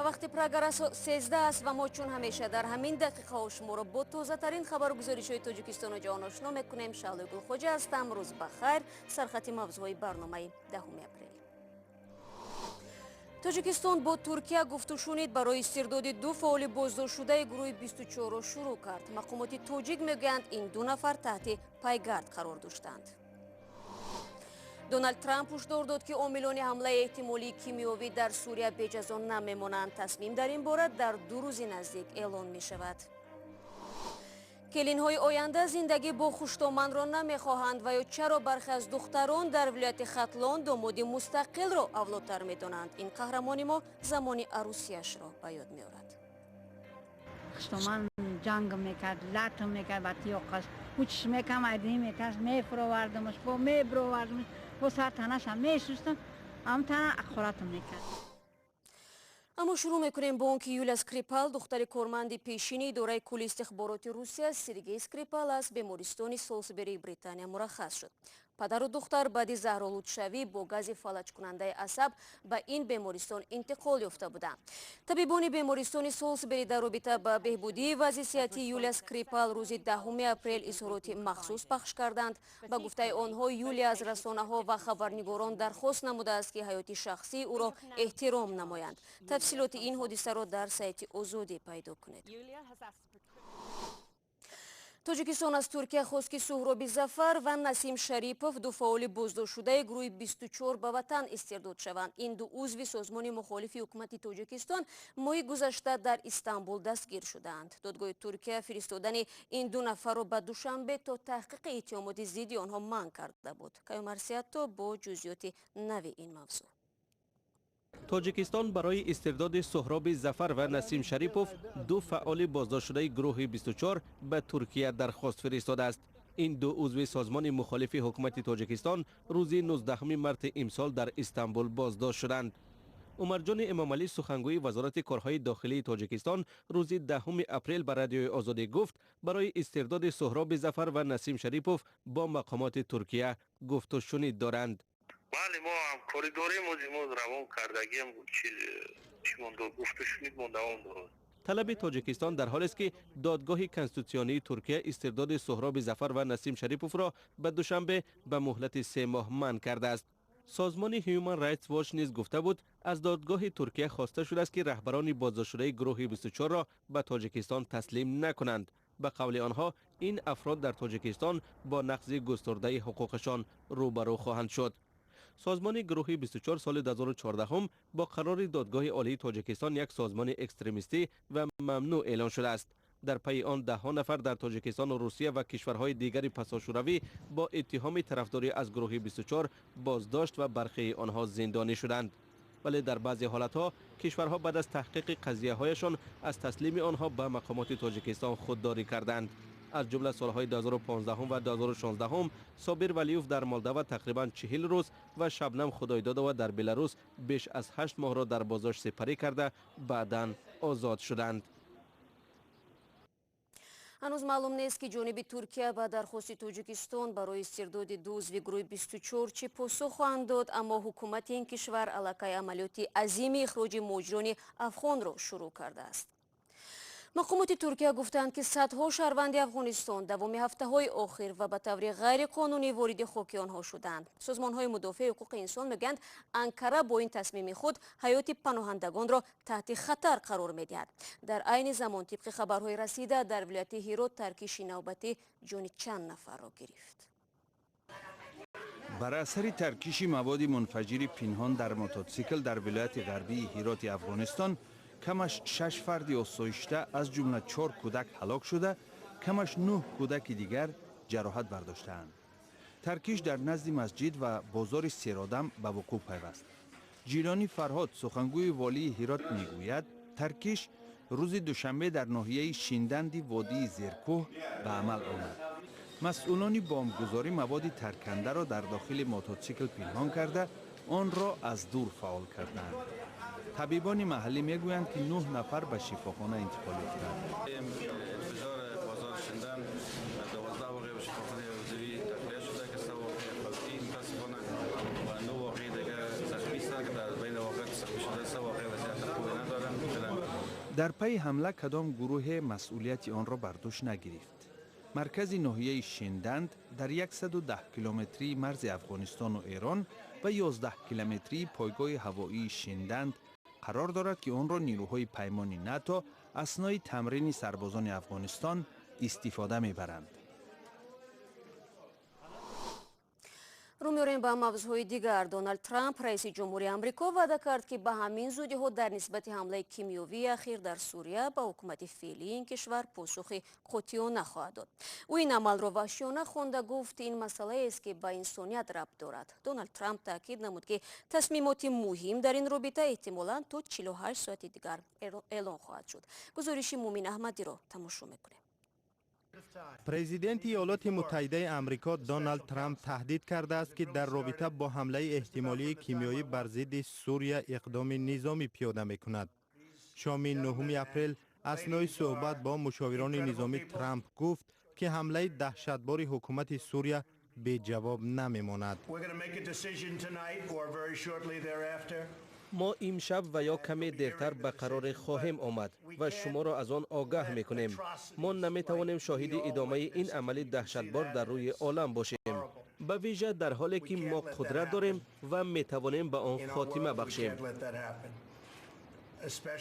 Вақти Прага расо 13 аст ва мо чун ҳамеша дар ҳамин дақиқаҳо шуморо бо тозатарин хабару гузоришҳои Тоҷикистону ҷаҳон ошно мекунем. Шаҳлои Гулхоҷа ҳастам. Рӯз ба хайр. Сархати мавзӯъҳои барномаи 10 апрел. Тоҷикистон бо Туркия гуфтушунид барои истирдоди ду фаъоли боздоштшудаи гурӯҳи 24-ро шурӯъ кард. Мақомоти тоҷик мегӯянд, ин ду нафар таҳти пайгард қарор доштанд. Доналд Трамп ҳушдор дод, ки омилони ҳамлаи эҳтимолии кимиёвӣ дар Сурия беҷазо намемонанд. Тасмим дар ин бора дар 2 рӯзи наздик эълон мешавад. Келинҳои оянда зиндагӣ бо хуштоманро намехоҳанд ва ё чаро бархе аз духтарон дар вилояти Хатлон домоди мустақилро авлотар медонанд? Ин қаҳрамони мо замони арӯсияшро ба ёд меорад. Хуштоман ҷанг мекард, латм мекард ба тиёқаш. Учиш мекам, айдини меташ, мефуровардамаш, бо мебировардамаш, бо сар танаша мешустам, ам тана ақоратам мекард. Аммо шурӯъ мекунем бо он ки Юлия Скрипал, духтари корманди пешини идораи кулли истихбороти Русия Сергей Скрипал, аз бемористони Солсберии Британия мураххас шуд. Падару духтар баъди заҳролудшавӣ бо гази фалаҷкунандаи асаб ба ин бемористон интиқол ёфта буданд. Табибони бемористони Солсбери дар робита ба беҳбудии вазъи сиҳатии Юлия Скрипал рӯзи 10 апрел изҳороти махсус пахш карданд. Ба гуфтаи онҳо, Юлия аз расонаҳо ва хабарнигорон дархост намудааст, ки ҳаёти шахсии ӯро эҳтиром намоянд. Тафсилоти ин ҳодисаро дар сайти Озодӣ пайдо кунед. Тоҷикистон аз Туркия хост, ки Суҳроби Зафар ва Насим Шарипов, ду фаъоли боздоштшудаи гурӯҳи 24, ба ватан истирдод шаванд. Ин ду узви созмони мухолифи ҳукумати Тоҷикистон моҳи гузашта дар Истанбул дастгир шудаанд. Додгоҳи Туркия фиристодани ин ду нафарро ба Душанбе то таҳқиқи иттиҳомоти зидди онҳо манъ карда буд. Каюмарсиятто бо ҷузъиёти нави ин мавзӯъ. Тоҷикистон барои истирдоди Суҳроби Зафар ва Насим Шарипов, ду фаъоли боздоштшудаи гурӯҳи 24, ба Туркия дархост фиристодааст. Ин ду узви созмони мухолифи ҳукумати Тоҷикистон рӯзи 19 марти имсол дар Истанбул боздошт шуданд. Умарҷони Эмомалӣ, сухангӯи Вазорати корҳои дохилии Тоҷикистон, рӯзи 10 апрел ба Радиои Озодӣ гуфт, барои истирдоди Суҳроби Зафар ва Насим Шарипов бо мақомоти Туркия гуфтушунид доранд. Бале, мо ҳамкорӣ дорем. Ози мо равон кардагиам чӣ мондо, гуфтушунид мо давом дорад. Талаби Тоҷикистон дар ҳолест, ки Додгоҳи Конститутсионии Туркия истирдоди Суҳроби Зафар ва Насим Шариповро ба Душанбе ба муҳлати 3 моҳ манъ кардааст. Созмони Human Rights Watch низ гуфта буд, аз додгоҳи Туркия хоста шудааст, ки раҳбарони боздоштшудаи гурӯҳи 24-ро ба Тоҷикистон таслим накунанд. Ба қавли онҳо, ин афрод дар Тоҷикистон бо нақзи густурдаи ҳуқуқашон рӯбарӯ хоҳанд шуд. Созмони гурӯҳи 24 соли 2014 бо қарори Додгоҳи Олии Тоҷикистон як созмони экстремистӣ ва мамнӯъ эълон шудааст. Дар пайи он даҳҳо нафар дар Тоҷикистону Русия ва кишварҳои дигари пасошӯравӣ бо иттиҳоми тарафдорӣ аз гурӯҳи 24 боздошт ва бархеи онҳо зиндонӣ шуданд. Вале дар баъзе ҳолатҳо кишварҳо баъд аз таҳқиқи қазияҳояшон аз таслими онҳо ба мақомоти Тоҷикистон худдорӣ карданд. Аз ҷумла солҳои 2015 ва 2016 Собир Валиюв дар Молдова тақрибан 40 рӯз ва Шабнам Худойдодова дар Беларус беш аз 8 моҳро дар боздошт сипарӣ карда, баъдан озод шуданд. Ҳанӯз маълум нест, ки ҷониби Туркия ба дархости Тоҷикистон барои истирдоди ду узви гурӯҳи 24 чӣ посух хоҳанд дод, аммо ҳукумати ин кишвар аллакай амалиёти азими ихроҷи муҳоҷирони афғонро шурӯъ кардааст. Мақомоти Туркия гуфтанд, ки садҳо шаҳрванди Афғонистон давоми ҳафтаҳои охир ва ба таври ғайриқонунӣ вориди хоки онҳо шуданд. Созмонҳои мудофиаи ҳуқуқи инсон мегӯянд, Анкара бо ин тасмими худ ҳаёти паноҳандагонро таҳти хатар қарор медиҳад. Дар айни замон, тибқи хабарҳои расида, дар вилояти Ҳирот таркиши навбатӣ ҷони чанд нафарро гирифт. Бар асари таркиши маводи мунфаҷири пинҳон дар мототсикл дар вилояти ғарбии Ҳироти Афғонистон камаш шаш фарди осоишта, аз ҷумла чор кӯдак, ҳалок шуда, камаш нӯҳ кӯдаки дигар ҷароҳат бардоштаанд. Таркиш дар назди масҷид ва бозори Серодам ба вуқӯъ пайваст. Ҷилонӣ Фарҳод, сухангӯи волии Ҳирот, мегӯяд, таркиш рӯзи душанбе дар ноҳияи Шинданди водии Зеркӯҳ ба амал омад. Масъулони бомбгузорӣ маводи таркандаро дар дохили мототсикл пинҳон карда, онро аз дур фаъол карданд. Табибони маҳаллӣ мегӯянд, ки нӯҳ нафар ба шифохона интиқол ёфтанд. انفجار بازار شندن، 12 واقعه به شفاخانه حضوری تخلیه شده که سه واقعه فوتی متاسفانه و نه واقعه دیگه زخمی هستند که در بین واقعات زخمی شده سه واقعه وضعیت خوبی ندارن. Дар пайи ҳамла кадом гурӯҳе масъулияти онро бар дӯш нагирифт. Маркази ноҳияи Шинданд дар 110 километрии марзи Афғонистону Эрон ва 11 километрии пойгоҳи ҳавоии Шинданд қарор дорад, ки онро нирӯҳои паймони НАТО аснои тамрини сарбозони Афғонистон истифода мебаранд. Рӯ меорем ба мавзӯъҳои дигар. Доналд Трамп, раиси ҷумҳури Амрико, ваъда кард, ки ба ҳамин зудиҳо дар нисбати ҳамлаи кимиёвии ахир дар Сурия ба ҳукумати феълии ин кишвар посухи қотеона хоҳад дод. Ӯ ин амалро ваҳшиёна хонда гуфт, ин масъалаест, ки ба инсоният рабт дорад. Доналд Трамп таъкид намуд, ки тасмимоти муҳим дар ин робита эҳтимолан то 48 соати дигар эълон хоҳад шуд. Гузориши Мумин Аҳмадиро тамошо мекунем. Президенти Иёлоти Муттаҳидаи Амрико Доналд Трамп таҳдид кардааст, ки дар робита бо ҳамлаи эҳтимолии кимиёӣ бар зидди Сурия иқдоми низомӣ пиёда мекунад. Шоми 9 апрел аснои суҳбат бо мушовирони низомӣ Трамп гуфт, ки ҳамлаи даҳшатбори ҳукумати Сурия беҷавоб намемонад. Мо имшаб ва ё каме дертар ба қароре хоҳем омад ва шуморо аз он огаҳ мекунем. Мо наметавонем шоҳиди идомаи ин амали даҳшатбор дар рӯи олам бошем, ба вижа дар ҳоле ки мо қудрат дорем ва метавонем ба он хотима бахшем.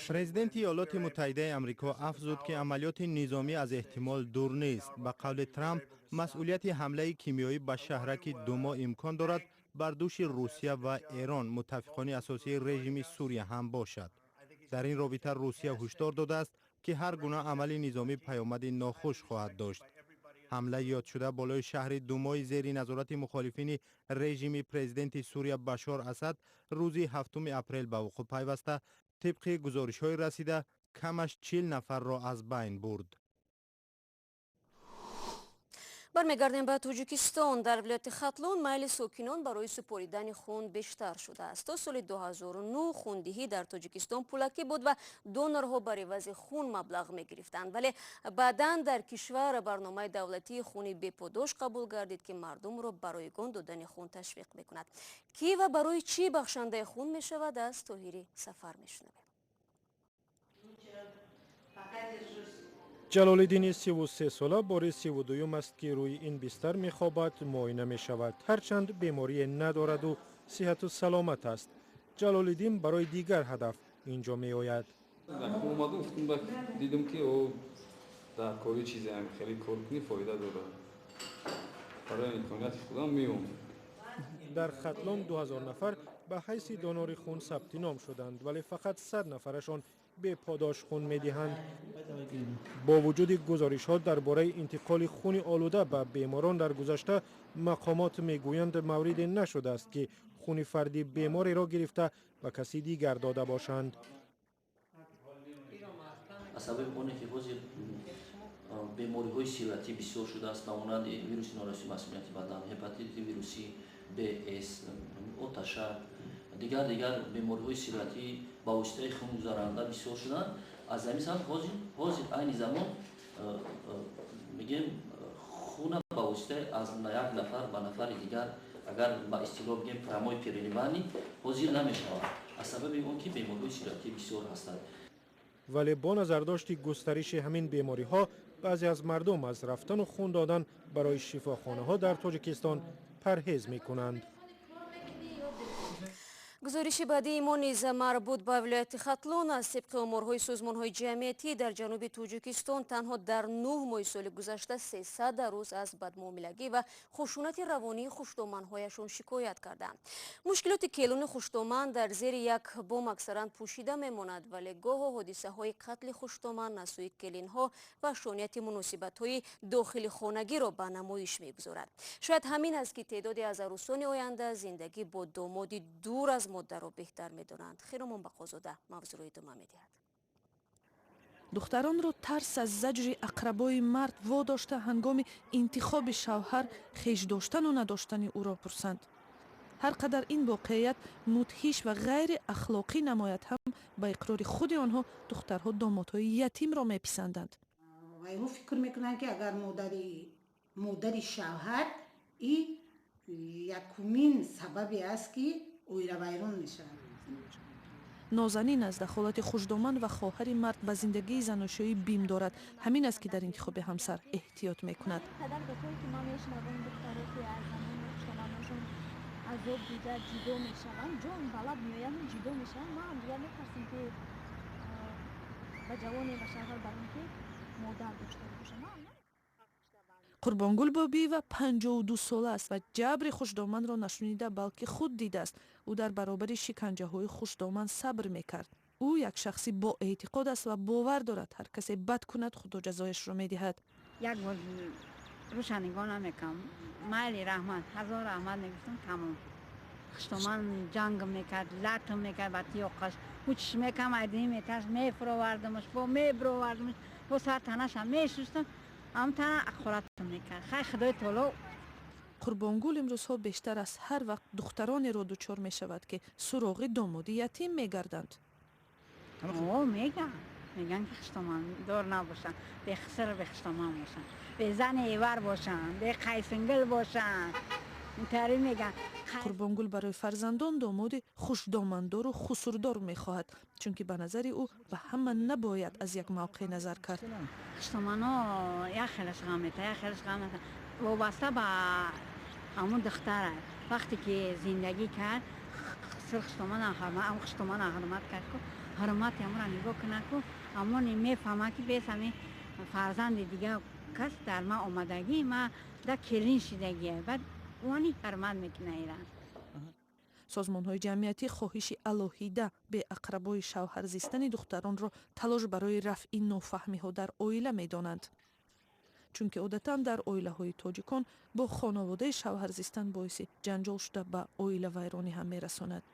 Президенти Иёлоти Муттаҳидаи Амрико афзуд, ки амалиёти низомӣ аз эҳтимол дур нест. Ба қавли Трамп, масъулияти ҳамлаи кимиёӣ ба шаҳраки Думо имкон дорад бар дӯши Русия ва Эрон, муттафиқони асосии режими Сурия ҳам бошад. Дар ин робита Русия ҳушдор додааст, ки ҳар гуна амали низомӣ паёмади нохуш хоҳад дошт. Ҳамлаи ёдшуда болои шаҳри Думои зери назорати мухолифини режими президенти Сурия Башор Асад рӯзи 7 апрел ба вуқӯъ пайваста, тибқи гузоришҳои расида камаш 40 нафарро аз байн бурд. Бармегардем ба Тоҷикистон. Дар вилояти Хатлон майли сокинон барои супоридани хун бештар шудааст. То соли 2009 хундиҳӣ дар Тоҷикистон пулакӣ буд ва донорҳо бар ивази хун маблағ мегирифтанд. Вале баъдан дар кишвар барномаи давлатии хуни беподош қабул гардид, ки мардумро ба ройгон додани хун ташвиқ мекунад. Кӣ ва барои чӣ бахшандаи хун мешавад, аз Тоҳири Сафар мешунавем. Ҷалолиддини 33сола бори 32-юм аст, ки рӯи ин бистар мехобад, муоина мешавад. Ҳарчанд беморие надораду сиҳату саломат аст. Ҷалолиддин барои дигар ҳадаф инҷо меояд. Омадам, гуфтам, дидам, ки дар кори чизе хеле кор кунӣ фоида дорад. Барои имконияти худам меом. Дар Хатлон 2000 нафар ба ҳайси донори хун сабти ном шуданд, вале фақат 100 нафарашон беподош хун медиҳанд. Бо вуҷуди гузоришҳо дар бораи интиқоли хуни олуда ба беморон дар гузашта, мақомот мегӯянд, мавриде нашудааст, ки хуни фарди бемореро гирифта ба каси дигар дода бошанд. Аз сабаби оне ки ҳозир бемориҳои сироятӣ бисёр шудааст, ба монанди вируси норасоии масъулияти бадан, ҳепатити вирусӣ Б, С, оташак, дигар бемориҳои сироятӣ ба воситаи хунгузаранда бисёр шуданд. Аз ҳамин сабаб ҳозир айни замон мегӯем, хуна ба воситаи аз як нафар ба нафари дигар, агар ба истилоҳ бигӯем, прямой переливание ҳозир намешавад, аз сабаби он ки бемориҳои сироятӣ бисёр ҳастанд. Вале бо назардошти густариши ҳамин бемориҳо баъзе аз мардум аз рафтану хун додан барои шифохонаҳо дар Тоҷикистон парҳез мекунанд. Гузориши баъдии мо низ марбут ба вилояти Хатлон аст. Тибқи оморҳои созмонҳои ҷамъиятӣ дар ҷануби Тоҷикистон танҳо дар 9 моҳи соли гузашта 300 рӯз аз бадмуомилагӣ ва хушунати равонии хушдоманҳояшон шикоят карданд. Мушкилоти келуни хушдоман дар зери як бом аксаран пӯшида мемонад, вале гоҳо ҳодисаҳои қатли хушдоман аз сӯи келинҳо ва шонияти муносибатҳои дохили хонагиро ба намоиш мегузорад. Шояд ҳамин аст, ки теъдоде аз арӯсони оянда зиндагӣ бо домоди дур аз модарро беҳтар медонанд. Хиромон Бақозода мавзӯъро идома медиҳад. Духтаронро тарс аз заҷри ақрабои мард водошта ҳангоми интихоби шавҳар хеш доштану надоштани ӯро пурсанд. Ҳар қадар ин воқеият мудҳиш ва ғайри ахлоқӣ намояд ҳам, ба иқрори худи онҳо духтарҳо домодҳои ятимро меписанданд. Вайҳо фикр мекунанд, ки агар модари шавҳар и якумин сабабе аст, ки оила вайрон мешавад. Нозанин аз дахолати хушдоман ва хоҳари мард ба зиндагии заношӯӣ бим дорад. Ҳамин аст, ки дар интихоби ҳамсар эҳтиёт мекунад. Қадар гапҳое, ки ман мешунавам, духтаро, ки аз занони хуштоманашон азоб дида ҷудо мешаванд, ҷон ба лаб меоянд, ҷудо мешаванд. Ман ҳам дигар метарсем, ки ба ҷавоне ба шавҳар барам, ки модар дошта бошам. Қурбонгул Бобиева 52 сола аст ва ҷабри хушдоманро нашунида, балки худ дидааст. Ӯ дар баробари шиканҷаҳои хушдоман сабр мекард. Ӯ як шахси боэътиқод аст ва бовар дорад, ҳар касе бад кунад, Худо ҷазояшро медиҳад. Як бор рӯша нигоҳ намекам, майли, раҳмат, ҳазор раҳмат мегуфтам, тамом. Хуштоман ҷанг мекард, латм мекард ба тиёқаш, ҳучш мекам, айдини меташ мефуровардамаш, бо мебировардамаш, бо сар танаша мешустам, ам тана ақоратам мекард. Хай, Худои таоло. Қурбонгул имрӯзҳо бештар аз ҳар вақт духтаронеро дучор мешавад, ки суроғи домоди ятим мегарданд. О, меган, меган, ки хуштомандор набошанд, бехиср, бехуштоман бошанд, безани эвар бошанд, беқайсингил бошанд, интари меган. Қурбонгул барои фарзандон домоди хушдомандору хусурдор мехоҳад, чунки ба назари ӯ ба ҳама набояд аз як мавқеъ назар кард. Хуштомано як хелаш ғам мета, як хелаш ғам мета, вобаста ба ҳамун духтара. Вақте ки зиндагӣ кард, хусур хуштомана, хуштомана ҳурмат кард ку, ҳурмати ҳамонро нигоҳ кунад ку, ҳамоне мефаҳмад, ки бес ҳамин фарзанди дига кас дар ман омадагӣ, ма да келин шидагия, баъд они ҳурмат мекуна ира. Созмонҳои ҷамъиятӣ хоҳиши алоҳида беақрабои шавҳар зистани духтаронро талош барои рафъи нофаҳмиҳо дар оила медонанд, чунки одатан дар оилаҳои тоҷикон бо хонаводаи шавҳар зистан боиси ҷанҷол шуда, ба оилавайронӣ ҳам мерасонад.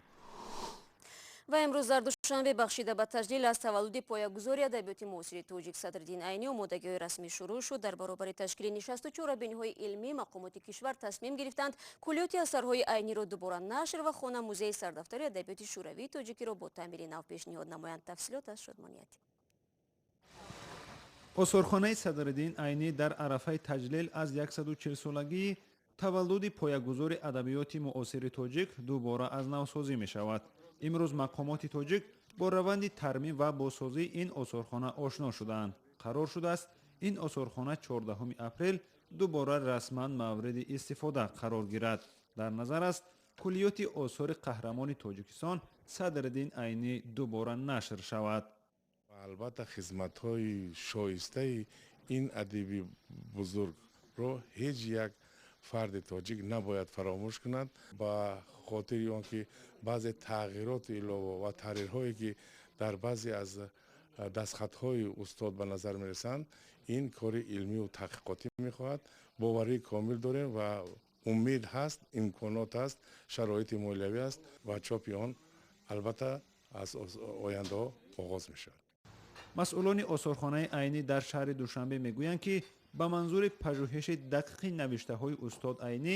Ва имрӯз дар Душанбе бахшида ба таҷлил аз таваллуди поягузори адабиёти муосири тоҷик Садриддин Айнӣ омодагиҳои расмӣ шурӯъ шуд. Дар баробари ташкили нишасту чорабиниҳои илмӣ, мақомоти кишвар тасмим гирифтанд, куллиёти асарҳои Айниро дубора нашр ва хона музеи сардафтари адабиёти шӯравии тоҷикиро бо таъмири нав пешниҳод намоянд. Тафсилот аз Шодмонияти. Осорхонаи Садриддин Айнӣ дар арафаи таҷлил аз 140-солагии таваллуди поягузори адабиёти муосири тоҷик дубора аз навсозӣ мешавад. Имрӯз мақомоти тоҷик бо раванди тармим ва бозсозии ин осорхона ошно шудаанд. Қарор шудааст, ин осорхона 14 апрел дубора расман мавриди истифода қарор гирад. Дар назар аст, куллиёти осори қаҳрамони Тоҷикистон Садриддин Айнӣ дубора нашр шавад. Албатта, хизматҳои шоистаи ин адиби бузургро ҳеҷ як фарди тоҷик набояд фаромӯш кунад. Ба хотири он ки баъзе тағйироти илова ва таҳрирҳое, ки дар баъзе аз дастхатҳои устод ба назар мерасанд, ин кори илмию таҳқиқотӣ мехоҳад. Боварии комил дорем ва умед ҳаст, имконот ҳаст, шароити молиявӣ аст ва чопи он албатта аз ояндаҳо оғоз мешавад. Масъулони осорхонаи Айнӣ дар шаҳри Душанбе мегӯянд, ки ба манзури пажӯҳиши дақиқи навиштаҳои устод Айнӣ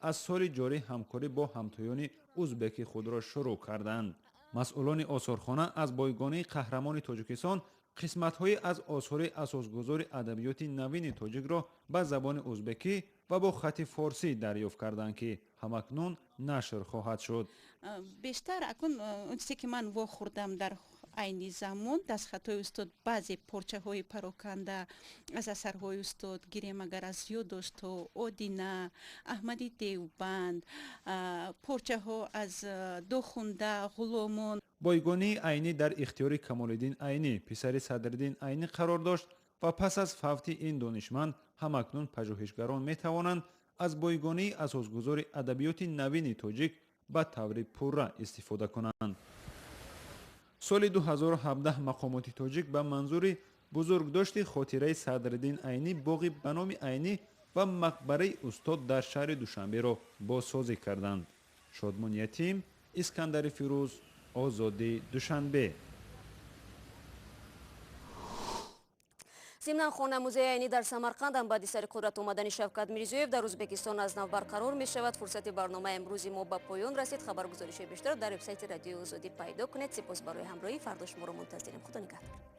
аз соли ҷорӣ ҳамкорӣ бо ҳамтоёни узбеки худро шурӯъ карданд. Масъулони осорхона аз бойгонии қаҳрамони Тоҷикистон қисматҳое аз осори асосгузори адабиёти навини тоҷикро ба забони узбекӣ ва бо хати форсӣ дарёфт карданд, ки ҳамакнун нашр хоҳад шуд. Бештар акун он чизе, ки ман вохӯрдам, дар айни замон дастхатҳои устод, баъзе порчаҳои пароканда аз асарҳои устод гирем, агар аз ёддоштҳо, Одина, Аҳмади Девбанд, порчаҳо аз Дохунда, Ғуломон. Бойгонии Айнӣ дар ихтиёри Камолиддин Айнӣ, писари Садриддин Айнӣ, қарор дошт ва пас аз фавти ин донишманд ҳамакнун пажӯҳишгарон метавонанд аз бойгонии асосгузори адабиёти навини тоҷик ба таври пурра истифода кунанд. Соли 2017 мақомоти тоҷик ба манзури бузургдошти хотираи Садриддин Айнӣ боғи ба номи Айнӣ ва мақбараи устод дар шаҳри Душанберо бозсозӣ карданд. Шодмон Ятим, Искандари Фирӯз, Озодӣ, Душанбе. Зимнан, хона музеи Айнӣ дар Самарқанд ҳам баъди сари қудрат омадани Шавкат Мирзиёев дар Ӯзбекистон аз нав барқарор мешавад. Фурсати барномаи имрӯзи мо ба поён расид. Хабаргузоришҳои бештар дар вебсайти Радиои Озодӣ пайдо кунед. Сипос барои ҳамроҳӣ. Фардо шуморо мунтазирем. Худо нигаҳдор.